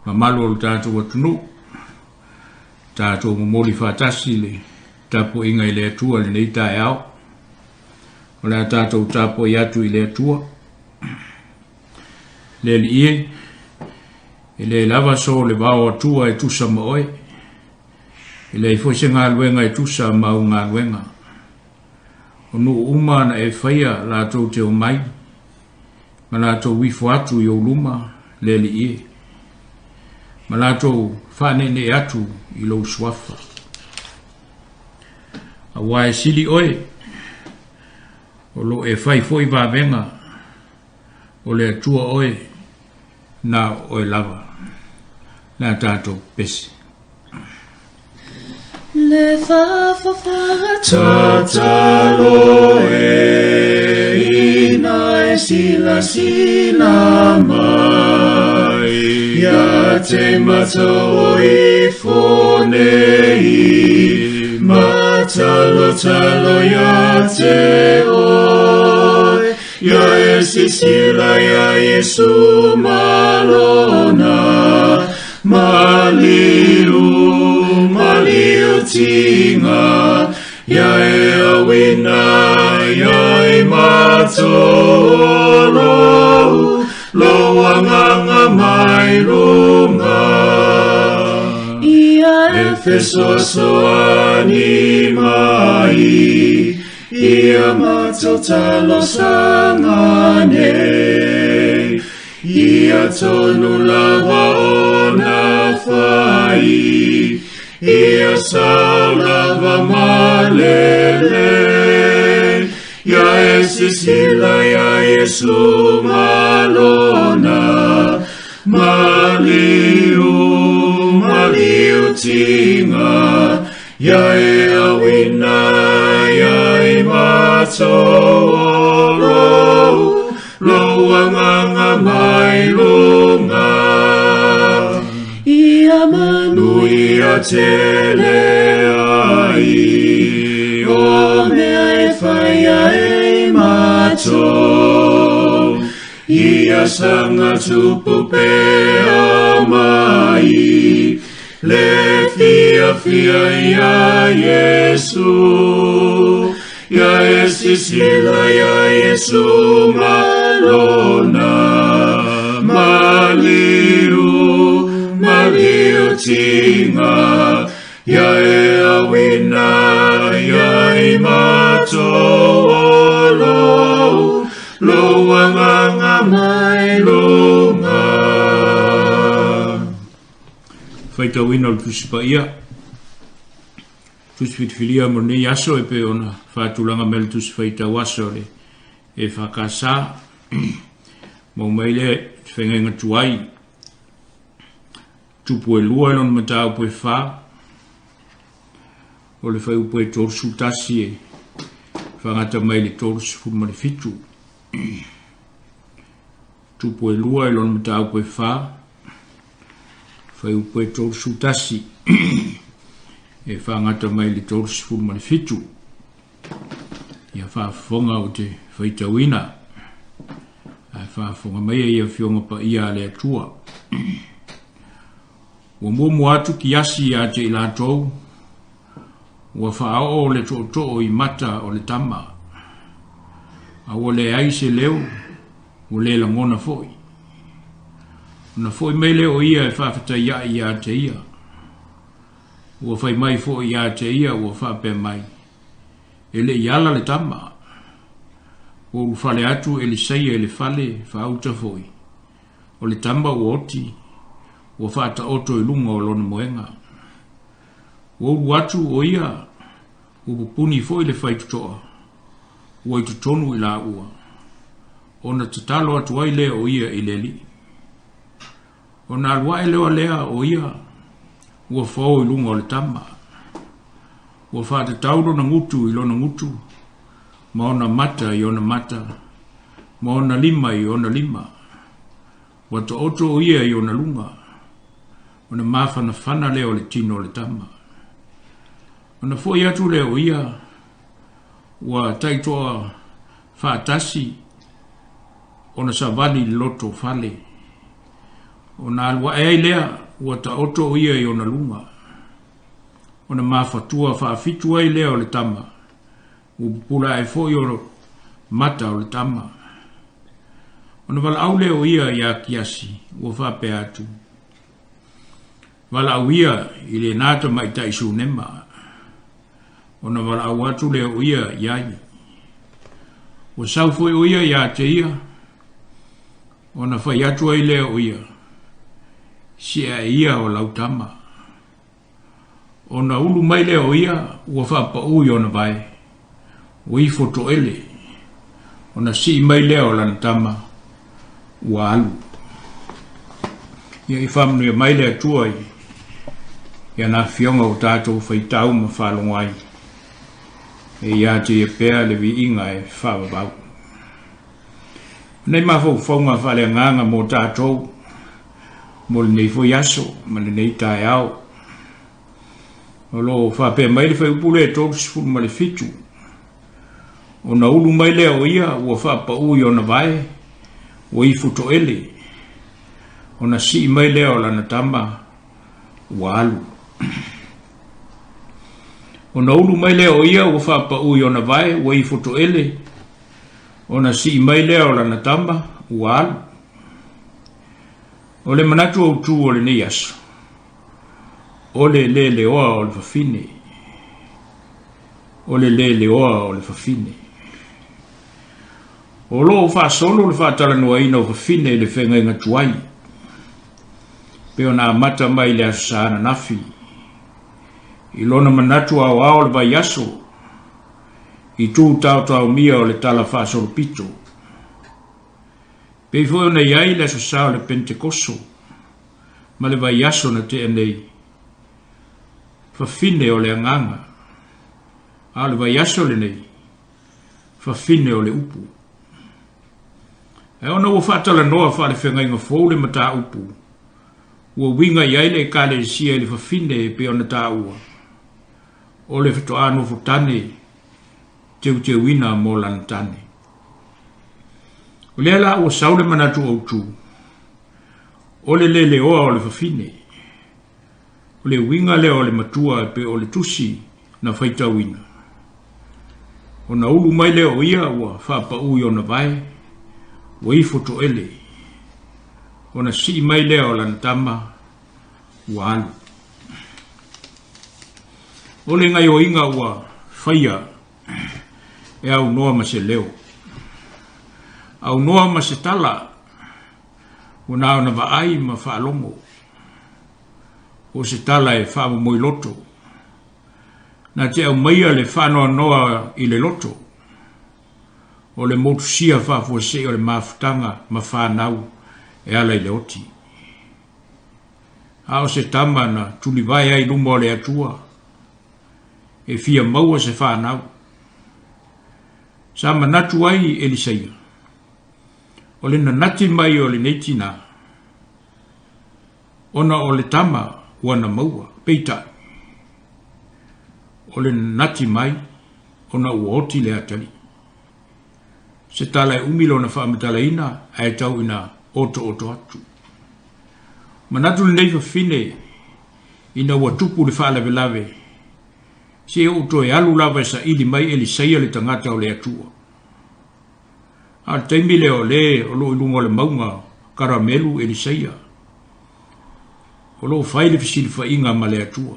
mamalu o le tatou atunuu, tatou momoli faatasi le tapuaiga i le Atua i lenei taeao. O le a tatou tapuai atu i le Atua. Le Alii e, e leai lava so le vao Atua e tusa ma oe. E leai foi se galuega e tusa ma au galuega. O nuu uma na e faia latou te omai, ma latou ifo atu i ou luma, le Alii e, ma latou faaneenee atu i lou suafa. Aua e sili oe, o lo o e fai foi vavega, o le Atua oe, na o oe lava. Le a tatou pese. Le fafafa Tatalo e ina e silasila mai Ia te mata o ifo nei Matalo talo ia te oe Ia e sisila ia Iesu malona Maliu, maliu tinga Ia e awina, ia e matolou Lo anganga mai lunga Ia e fesoasoani mai Ia matou talosaga nei Ia tonu lava ona fai Ia sao lava malele Ia e sisila ia Iesu malona Maliu, maliu tinga Ia e awina, ia e matolou, Lou anganga mai lunga. Ia manuia tele ai, O mea e whai ai matou. Ia sanga tupu pea mai, Le fia fia ia Iesu. Ia e sisila ia Iesu malona, Maliu, maliu tinga, Ia e awina, ia i matou olou, Lou anganga mai lunga. Faitauina o le Tusi Paia. Tusi filifilia mo lenei aso e pei ona faatulaga mai le Tusi Faitau Aso le EFKS. Mau mai le feagaiga tuai. Tupu e lua i lona mataupu e fa. O le fuaiupu e 31 e faagata mai le 37. Tupu e lua i lona mataupu e fa. Fuaiupu e 31 e faagata mai le 37. Ia faafofoga ou te faitauina. Ae faafofoga mai ai Afioga Paia a le Atua. Ua muamua atu kiasi ia te i latou, ua faaoo le tootoo i mata o le tama, a ua leai se leo, ua le lagona foi. Ona foi mai lea o ia e faafetaiai ia te ia. Ua fai mai foi ia te ia ua faapea mai, E le i ala le tama. Ua ulufale atu Elisaia i le fale, faauta foi. O le tama ua oti, ua faataoto i luga o lona moega. Ua ulu atu o ia, ua pupuni foi le faitotoa, ua i totonu i laua. Ona tatalo atu ai lea o ia i le Alii. Ona alu ae loa lea o ia, ua fao i luga o le tama. Ua faatatau lona gutu i lona gutu, ma ona mata i ona mata, ma ona lima i ona lima. Ua taoto o ia i ona luga, ona mafanafana lea o le tino o le tama. Ona foi atu lea o ia, ua taitoa faatasi ona savali i le loto fale. Ona alu ae ai lea, ua taoto o ia i ona luga. Ona mafatua faafitu ai lea o le tama, ua pupula ae foi o mata o le tama. Ona valaau lea o ia iā Kiasi, ua faapea atu, Valaau ia i lenā tamaitai Sunema. Ona valaau atu lea o ia i ai. Ua sau foi o ia iā te ia, ona fai atu ai lea o ia, Sie ae ia o lau tama. Ona ulu mai lea o ia ua faapaū i ona vae, ua ifo toele, ona sii mai lea o lana tama, ua alu. Ia i faamanuia mai le Atua i ana afioga ua tatou faitau ma faalogo ai, e ia te ia pea le viiga e faavavau. O nei mafaufauga faaleagaga mo tatou mo lenei foi aso ma lenei taeao. O lo o faapea mai le fuaiupu lea e 37, Ona ulu mai lea o ia ua faapaū i ona vae, ua ifo toele, ona sii mai lea o lana tama ua alu. Ona ulu mai lea o ia ua faapaū i ona vae, ua ifo toele, ona sii mai lea o lana tama ua alu. O le manatu autū o lenei aso, o le leleoa o le fafine. O le leleoa o le fafine. O lo o faasolo le faatalanoaina o fafine i le feagaiga tuai, pei ona amata mai i le Aso Sa ananafi. I lona manatu aoao o le vaiaso, i tu taotaomia o le Tala Faasolopito. Pei foi ona i ai le Aso Sa o le Penetekoso ma le vaiaso na tea nei, fafine o le Agaga, a o le vaiaso lenei, fafine o le Upu. Ae ona ua faatalanoa faalefeagaiga fou le mataupu, ua uiga i ai le Ekalesia i le fafine e pei ona taua, o le faatoa nofo tane teuteuina mo lana tane. O lea la ua sau le manatu autu, o le leleoa o le fafine. O le uiga lea o le matua e pei o le tusi na faitauina. Ona ulu mai lea o ia ua faapaū i ona vae, ua ifo toele. Ona sii mai lea o lana tama, ua alu. O le gaioiga ua faia e aunoa ma se leo, aunoa ma se tala, ua na ona vaai ma faalogo. O se tala e faamomoe loto, na te aumaia le faanoanoa i le loto, o le motusia faafuasei o le mafutaga ma fanau e ala i le oti. A o se tama na tulivae ai i luma o le Atua, e fia maua se fanau. Sa manatu ai Elisaia, o le nanati mai o lenei tinā, ona o le tama ua na maua, peitai, o le nanati mai ona ua oti le atalii. Se tala e umi lona faamatalaina ae tau ina otooto atu. Manatu lenei fafine ina ua tupu le faalavelave, se ou toe alu lava e saili mai Elisaia le tagata o le Atua. A o le taimi lea o le o lo o i luga o le mauga Karamelu Elisaia, o lo o fai le fesilafaiga ma le Atua.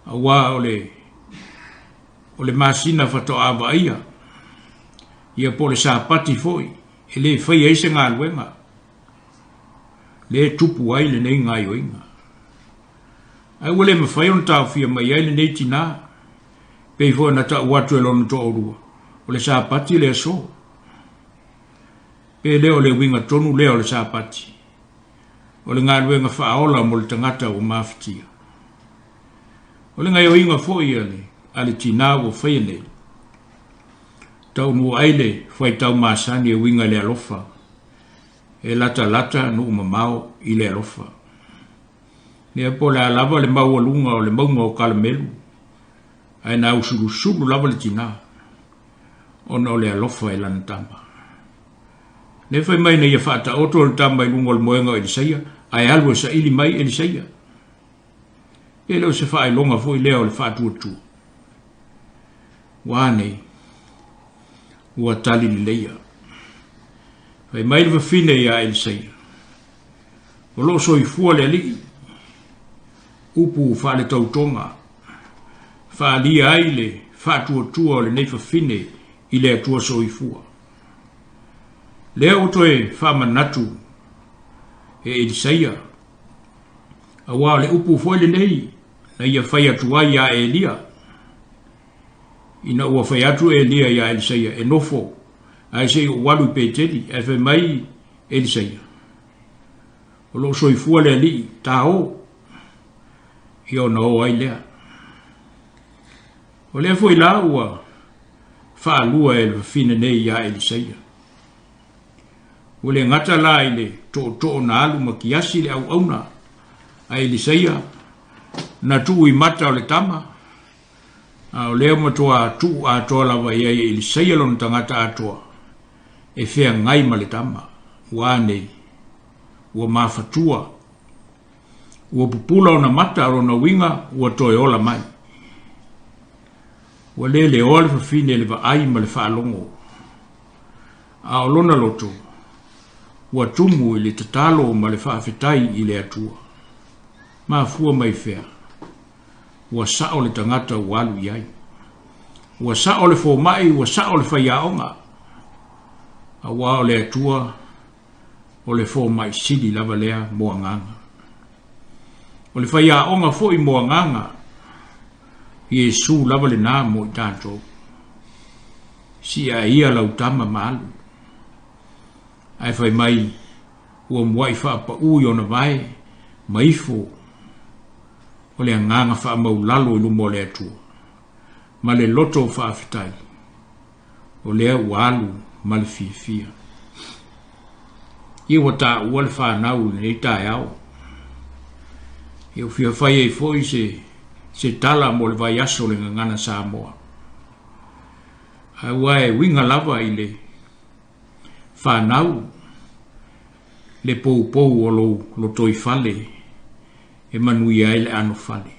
Aua o le o le masina faatoa vaaia, ia po o le Sapati foi, e le faia ai se galuega, le tupu ai lenei gaioiga. Ae ua le mafai ona taofia mai ai lenei tinā, pei foi ona tau atu e lona toalua, o le Sapati le aso. Pe le o le uiga tonu lea o le Sapati, o le galuega faaola mo le tagata ua mafatia. O le gaioiga foi a le tinā ua faia nei, taunuu ai le fuaitau masani e uiga i le alofa, e latalata nuu mamao i le alofa. Lea po o le a lava le maualuga o le mauga o Kalamelu, ae na ausulusulu lava le tinā, ona o le alofa i lana tama. Lea fai mai na ia faataoto le tama i luga o le moega o Elisaia, ae alu e saili mai Elisaia. Pe le o se faailoga foi lea o le faatuatua. Ua a nei? Ua tali leleia. Fai mai le fafine iā Elisaia, O lo o soifua le Alii, upu faaletautoga, faaalia ai le faatuatua o lenei fafine i le Atua soifua. Lea ua toe faamanatu e Elisaia, aua o le upu foi lenei na ia fai atu ai iā Elia, ina ua fai atu Elia iā Elisaia e nofo ae se i ou alu i Peteli, ae fai mai Elisaia, O lo o soifua le Alii, ta o, ia ona o ai lea. O lea foi la ua faalua e le fafine nei iā Elisaia. Ua le gata la i le tootoo na alu ma kiasi le auauna a Elisaia na tuu i mata o le tama, a o lea ua matua tuu atoa lava i ai e Elisaia lona tagata atoa e feagai ma le tama, ua a nei? Ua mafatua. Ua pupula ona mata, o lona uiga ua toe ola mai. Ua leleoa le fafine i le vaai ma le faalogo, a o lona loto ua tumu i le tatalo ma le faafetai i le Atua. Mafua mai fea? Ua sao le tagata ua alu i ai. Ua sao le fomai, ua sao le faiaoga. Aua o le Atua o le fomai sili lava lea mo agaga. O le faiaoga foi mo agaga, Iesu lava lena mo i tatou. Siia ia lau tama ma alu. Ae fai mai, ua muai faapaū i ona vae ma ifo o le agaga faamaulalo i luma o le Atua, ma le loto faafetai, o lea ua alu ma le fiafia. Ia ua taua le fanau i lenei taeao. Ia ua fia fai ai foi se, se tala mo le vaiaso o le Gagana Samoa. Aua e uiga lava i le fanau le poupou o lou lotoifale e manuia ai le anofale.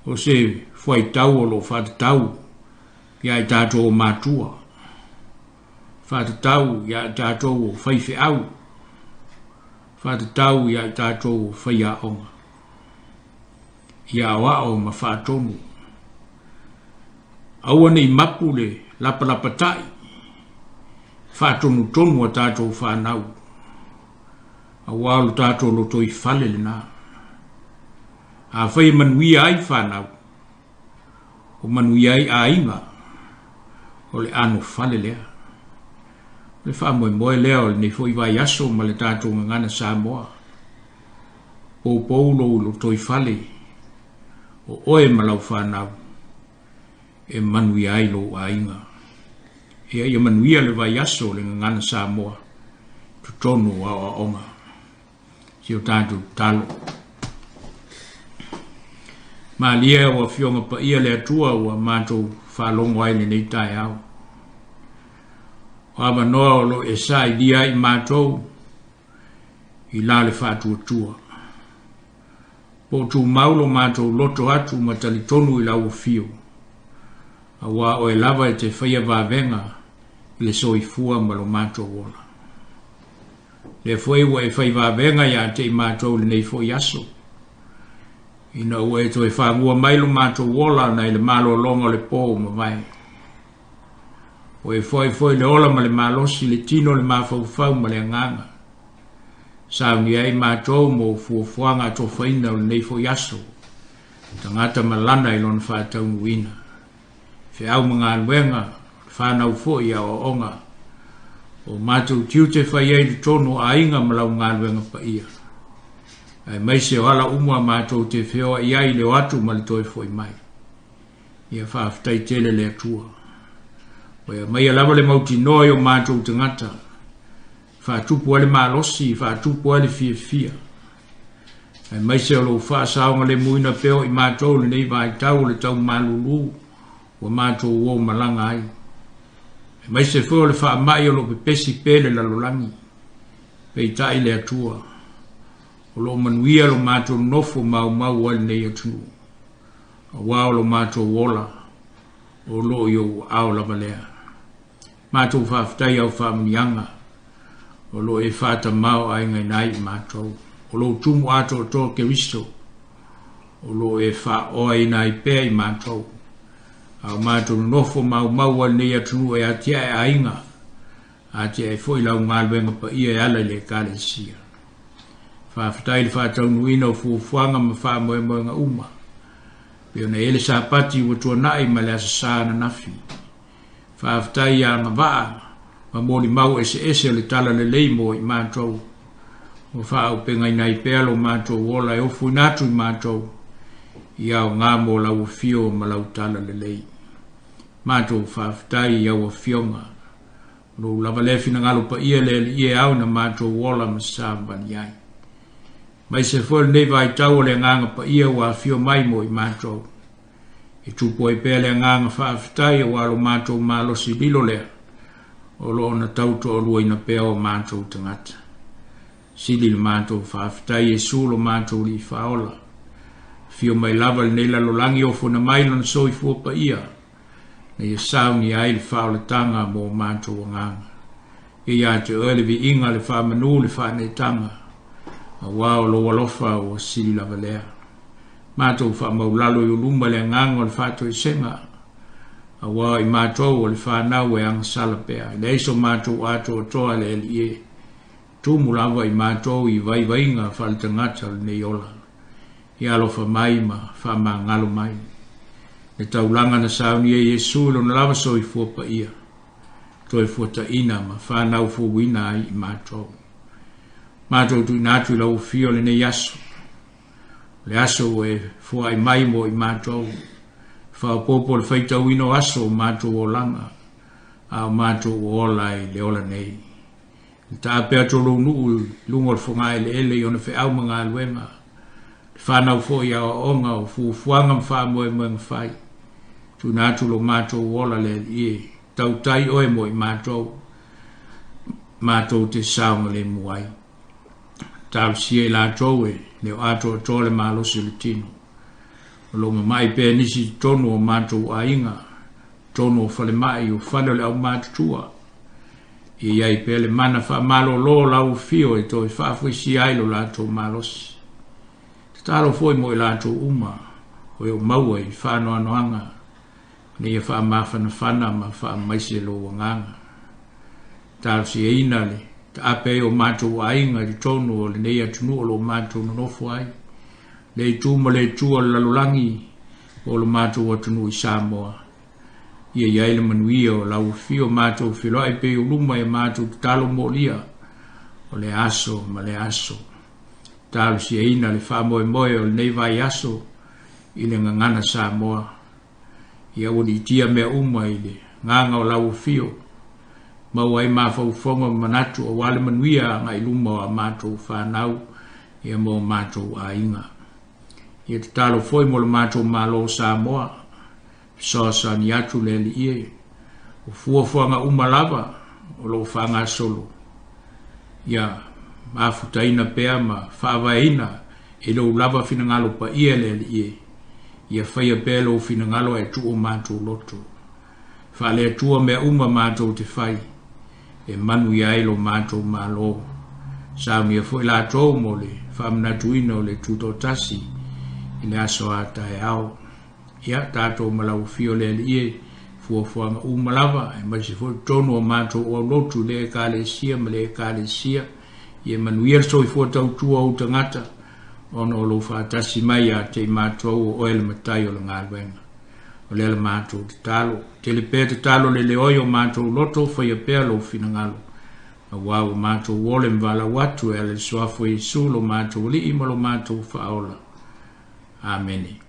O se fuaitau o lo o faatatau iā i tatou o matua, faatatau iā i tatou o faifeau, faatatau iā i tatou o faiaoga. Ia aoao ma faatonu. Aua ne i mapu le lapalapatai, faatonutonu a tatou fanau, aua o lo tatou lotoifale lena. Afai e manuia ai fanau, o manuia ai aiga, o le anofale lea. O le faamoemoe lea o lenei foi vaiaso ma le tatou gagana Samoa. Poupou lou lotoifale, o oe ma lau fanau e manuia ai lou aiga. Ia ia manuia le vaiaso o le gagana Samoa i totonu o aoaoga. Si o tatou tatalo. Malie ua Afioga Paia le Atua ua matou faalogo ai lenei taeao. O avanoa o lo o e sailia ai i matou i la le faatuatua. Po o tumau lo matou loto atu ma talitonu i lau afio, aua oe lava e te faia vavega i le soifua ma lo matou ola. Lea foi ua e fai vavega ia te i matou i lenei foi aso, ina ua e toe fagua mai lo matou ola nai le malologa o le po ua mavae. Ua e foai foi le ola ma le malosi, le tino, le mafaufau ma le agaga. Saunia ai matou mo fuafuaga atofaina o lenei foi aso, tagata ma lana i lona faataunuuina. Feau ma galuega, o le fanau foi i aoaoga. O matou tiute fai ai i totonu o aiga ma lau galuega paia. Aemaise o ala uma matou te feoai ai i le o atu ma le toe foi mai. Ia faafetai tele le Atua. Ua e aumaia lava le mautinoa i o matou tagata, faatupu ai le malosi, faatupu ai le fiafia. Aemaise o lou faasaogalemuina pea o i matou i lenei vaitau o le tau malulu ua matou o malaga ai. Aemaise foi o le faamai o lo o pepesi pea i le lalolagi. Peitai le Atua, o lo o manuia lo matou nofo maumau ai lenei atunuu, aua o lo matou ola o lo o i ou aao lava lea. Matou faafetai i au faamanuiaga o lo o e faatamaoaigaina ai i matou. O lou tumu atoatoa Keriso o lo o e faaoaina ai pea i matou, a o matou nonofo maumau ai lenei atunuu e atiae aiga, atiae foi lau galuega paia e ala i le Ekalesia. Faafetai i le faataunuuina o fuafuaga ma faamoemoega uma, pei ona i ai le Sapati ua tuanai ma le Aso Sa ananafi. Faafetai i agavaa ma molimau eseese o le talalelei mo i matou, ua faaaupegaina ai pea lo matou ola e ofoina atu i matou i aoga mo lau afio ma lau talalelei. Matou faafetai i au afioga, o lou lava lea finagalo paia le Alii e ao ina matou ola ma savavali ai. Aemaise foi o lenei vaitau o le Agaga Paia ua afio mai mo i matou. E tupu ai pea le agaga faafetai aua lo matou malosi lilo lea o lo o na tau toaluaina pea o matou tagata. Sili le matou faafetai Iesu lo matou Alii Faaola. Afio mai lava i lenei lalolagi ofuna mai lona soifua paia na ia saunia ai le faaolataga mo matou agaga. Ia ia te oe le viiga, le faamanu, le faaneetaga, aua o lou alofa ua sili lava lea. Matou faamaulalo i ou luma le agaga o le faatoesega, aua o i matou o le fanau e agasala pea, e leai so matou atoatoa le Alii e tumu lava i matou i vaivaiga faaletagata o lenei ola. Ia alofa mai ma faamagalo mai. Le taulaga na saunia e Iesu i lona lava soifua paia, toe fuataina ma fanau fouina ai i matou. Matou tuuina atu i lau afio lenei aso, O le aso ua e foai mai mo i matou, faaopoopo le faitauina o aso o matou olaga, a o matou ua ola ai i le ola nei. Le taape atu o lou nuu i luga o le fogaeleele i ona feau ma galuega, le fanau foi i aoaoga o fuafuaga ma faamoemoega fai, tuuina atu lo matou ola le Alii e tautai oe mo i matou, matou te saogalemu ai. Talosia i latou e le o atoatoa le malosi o le tino. O lo o mamai pea nisi i totonu o matou aiga, totonu o falemai, o fale o le aumatutua. Ia i ai pea le mana faamalolo o lau afio e toe faafoisia ai lo latou malosi. Tatalo foi mo i latou uma o e o maua i faanoanoaga, ina ia faamafanafana ma faamaise lou agaga. Talosiaina le taape ai o matou aiga i totonu o lenei atunuu o lo o matou nonofo ai, le itu ma le itu o le lalolagi po o lo matou atunuu i Samoa. Ia i ai le manuia o lau afio matou feiloai pea i ou luma i a matou tatalo molia o le aso ma le aso. Talosiaina le faamoemoe o lenei vaiaso i le gagana Samoa. Ia ua liitia mea uma i le agaga o lau afio, maua ai mafaufauga ma manatu aua le manuia agai luma o a matou fanau ia ma o matou aiga. Ia tatalo foi mo le matou Malo o Samoa, fesoasoani atu le Alii e, o fuafuaga uma lava o lo o faagasolo, ia mafutaina pea ma faavaeina i lou lava finagalo paia le Alii e, ia faia pea lou finagalo ae tuu o matou loto. Faale-Atua mea uma matou te fai, e manuia ai lo matou Malo. Saunia foi latou mo le faamanatuina o le Tutoatasi i le aso a taeao. Ia, tatou ma lau afio le Alii e, fuafuaga uma lava, aemaise foi totonu o matou aulotu i le Ekalesia ma le Ekalesia, ia manuia le soifua tautua o ou tagata, ona o lou faatasi mai ia te i matou o oe le Matai o le galuega. O lea la matou tatalo. Tele pea tatalo le leoi o matou loto, faia pea lou finagalo. Aua ua matou ole ma valaau atu e ala i le suafa o Iesu lo matou Alii ma lo matou Faaola. Amene.